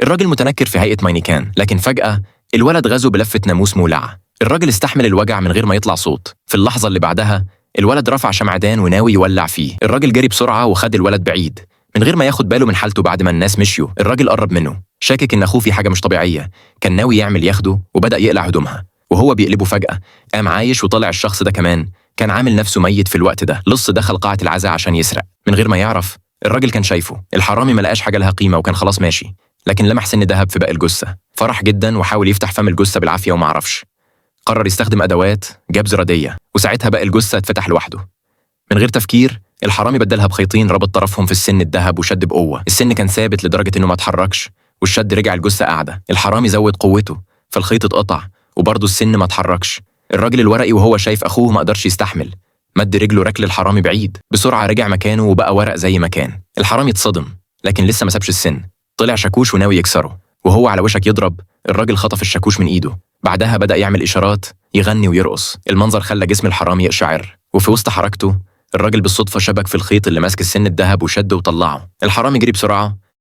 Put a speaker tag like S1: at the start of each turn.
S1: الراجل متنكر في هيئة ماينيكان، لكن فجأة الولد غزو بلفة ناموس مولعة. الراجل استحمل الوجع من غير ما يطلع صوت. في اللحظة اللي بعدها الولد رفع شمعدان وناوي يولع فيه. الراجل جري بسرعة وخد الولد بعيد من غير ما ياخد باله من حالته. بعد ما الناس مشيوا الراجل قرب منه، شاكك ان اخوه في حاجة مش طبيعية. كان ناوي يعمل ياخده وبدأ يقلع هدومها، وهو بيقلبه فجأة قام عايش وطلع الشخص ده كمان كان عامل نفسه ميت في الوقت ده. لص دخل قاعة العزاء عشان يسرق من غير ما يعرف. الراجل كان شايفه. الحرامي ما لقاش حاجة لها قيمة وكان خلاص ماشي، لكن لمح سن ذهب في باقي الجثة. فرح جدا وحاول يفتح فم الجثة بالعافية وما عرفش. قرر يستخدم أدوات، جاب زرادية، وساعتها باقي الجثة اتفتح لوحده. من غير تفكير الحرامي بدلها بخيطين ربط طرفهم في السن الذهب وشد بقوة. السن كان ثابت لدرجة إنه ما اتحركش، والشد رجع الجثة قاعدة. الحرامي زود قوته فالخيط اتقطع وبرضه السن ما اتحركش. الراجل الورقي وهو شايف أخوه ما قدرش يستحمل، مد رجله ركل الحرامي بعيد. بسرعة رجع مكانه وبقى ورق زي ما كان. الحرامي اتصدم لكن لسه ما سابش السن. طلع شاكوش وناوي يكسره، وهو على وشك يضرب الراجل خطف الشاكوش من ايده. بعدها بدأ يعمل إشارات، يغني ويرقص. المنظر خلى جسم الحرامي يقشعر، وفي وسط حركته الراجل بالصدفة شبك في الخيط اللي ماسك السن الذهب وشده وطلعه. الحرامي جري بسرعة